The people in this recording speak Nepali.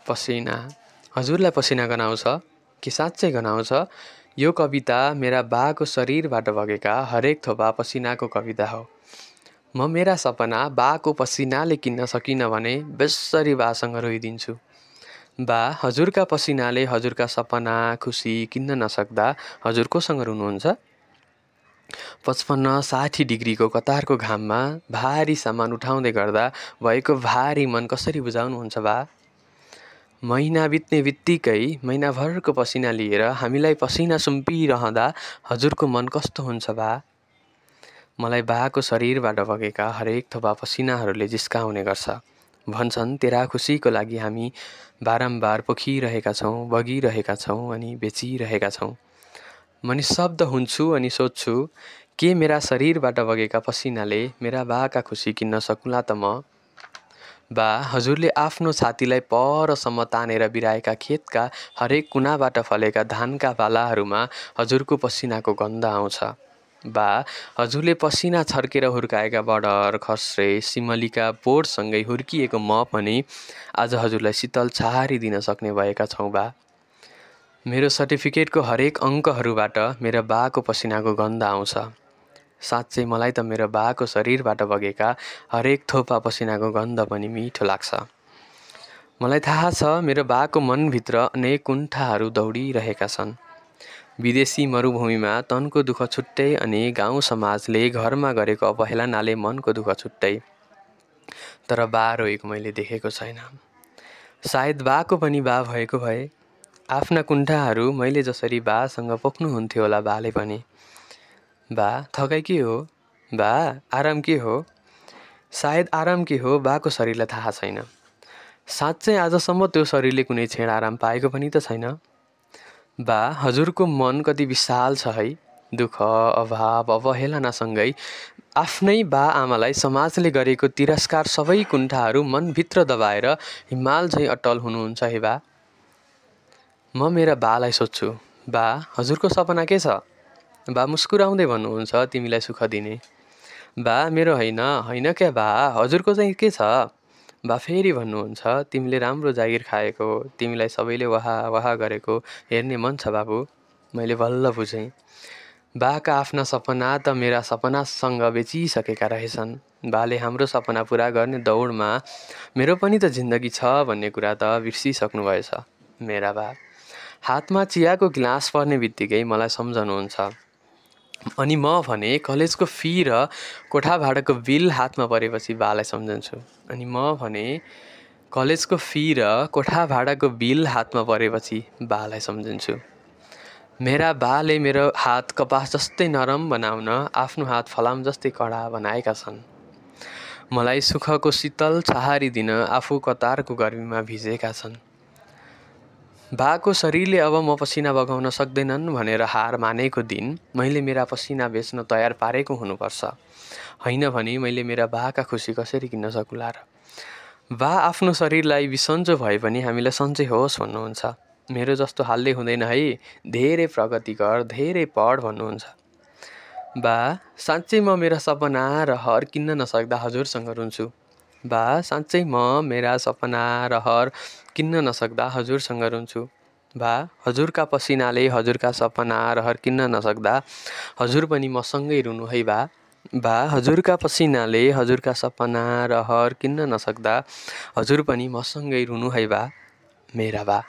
पसिना। हजुरलाई पसिना गनाउँछ कि साँच्चै गनाउँछ? यो कविता मेरा बाको शरीरबाट बगेका हरेक थोपा पसिनाको कविता हो। म मेरा सपना बाको पसिनाले किन्न सकिनँ भने बेसरी बासँग रोइदिन्छु। बा, हजुरका पसिनाले हजुरका सपना खुसी किन्न नसक्दा हजुर कोसँग रुनुहुन्छ? 55-60 डिग्रीको कतारको घाममा भारी सामान उठाउँदै गर्दा भएको भारी मन कसरी बुझाउनुहुन्छ बा? महिना बित्ने बित्तिकै महिनाभरको पसिना लिएर हामीलाई पसिना सुम्पिरहँदा हजुरको मन कस्तो हुन्छ बा? मलाई बाको शरीरबाट बगेका हरेक थोपा पसिनाहरूले जिस्काउने गर्छ। भन्छन् तेरा खुसीको लागि हामी बारम्बार पोखिरहेका छौँ, बगिरहेका छौँ अनि बेचिरहेका छौँ। म निशब्द हुन्छु अनि सोध्छु, के मेरा शरीरबाट बगेका पसिनाले मेरा बाका खुसी किन्न सकुला त म? बा, हजुरले आफ्नो छातीलाई परसम्म तानेर बिराएका खेतका हरेक कुनाबाट फलेका धानका पालाहरूमा हजुरको पसिनाको गन्ध आउँछ। बा, हजुरले पसिना छर्केर हुर्काएका बडर, खस्रे, सिमलीका बोटसँगै हुर्किएको म पनि आज हजुरलाई शीतल छहारी दिन सक्ने भएका छौँ बा। मेरो सर्टिफिकेटको हरेक अङ्कहरूबाट मेरो बाको पसिनाको गन्ध आउँछ। साँच्चै मलाई त मेरो बाको शरीरबाट बगेका हरेक थोपा पसिनाको गन्ध पनि मिठो लाग्छ। मलाई थाहा छ मेरो बाको मनभित्र अनेक कुण्ठाहरू दौडिरहेका छन्। विदेशी मरुभूमिमा तनको दुःख छुट्टै अनि गाउँ समाजले घरमा गरेको अवहेलनाले मनको दुःख छुट्टै। तर बा रोएको मैले देखेको छैन। सायद बाको पनि बा भएको भए आफ्ना कुण्ठाहरू मैले जसरी बासँग पोख्नुहुन्थ्यो होला बाले पनि। बा, थकाइ के हो? बा, आराम के हो? सायद आराम के हो बाको शरीरलाई थाहा छैन। साँच्चै आजसम्म त्यो शरीरले कुनै क्षण आराम पाएको पनि त छैन। बा, हजुरको मन कति विशाल छ है। दुःख, अभाव, अवहेलनासँगै आफ्नै बा आमालाई समाजले गरेको तिरस्कार सबै कुण्ठाहरू मनभित्र दबाएर हिमाल झैँ अटल हुनुहुन्छ है बा। म मेरा बालाई सोध्छु, बा, हजुरको सपना के छ? बा मुस्कुराउँदै भन्नुहुन्छ, तिमीलाई सुख दिने। बा, मेरो होइन क्या बा, हजुरको चाहिँ के छ? बा फेरि भन्नुहुन्छ, तिमीले राम्रो जागिर खाएको, तिमीलाई सबैले वाह गरेको हेर्ने मन छ बाबु। मैले बल्ल बुझेँ। बाका आफ्ना सपना त मेरा सपनासँग बेचिसकेका रहेछन्। बाले हाम्रो सपना पुरा गर्ने दौडमा मेरो पनि त जिन्दगी छ भन्ने कुरा त बिर्सिसक्नु भएछ मेरा बा। हातमा चियाको गिलास पर्ने बित्तिकै मलाई सम्झनुहुन्छ। अनि म भने कलेजको फी र कोठा भाडाको बिल हातमा परेपछि बालाई सम्झन्छु। अनि म भने कलेजको फी र कोठा भाडाको बिल हातमा परेपछि बालाई सम्झन्छु। मेरा बाले मेरो हात कपास जस्तै नरम बनाउन आफ्नो हात फलाम जस्तै कडा बनाएका छन्। मलाई सुखको शीतल छहारी दिन आफू कतारको गर्मीमा भिजेका छन्। बाको शरीरले अब म पसिना बगाउन सक्दैनन् भनेर हार मानेको दिन मैले मेरा पसिना बेच्न तयार पारेको हुनुपर्छ। होइन भने मैले मेरा बाका खुसी कसरी किन्न सकुला र? बा आफ्नो शरीरलाई बिसन्चो भए पनि हामीलाई सन्चै होस् भन्नुहुन्छ। मेरो जस्तो हाल्दै हुँदैन है, धेरै प्रगति गर, धेरै पढ भन्नुहुन्छ। बा, साँच्चै म मेरा सपना र हर किन्न नसक्दा हजुरसँग रुन्छु। बा, साँच्चै म मेरा सपना र हर किन्न नसक्दा हजुरसँग रुन्छु। बा, हजुरका पसिनाले हजुरका सपना र हर किन्न नसक्दा हजुर पनि मसँगै रुनु है बा। बा, हजुरका पसिनाले हजुरका सपना र हर किन्न नसक्दा हजुर पनि मसँगै रुनु है बा, मेरा बा।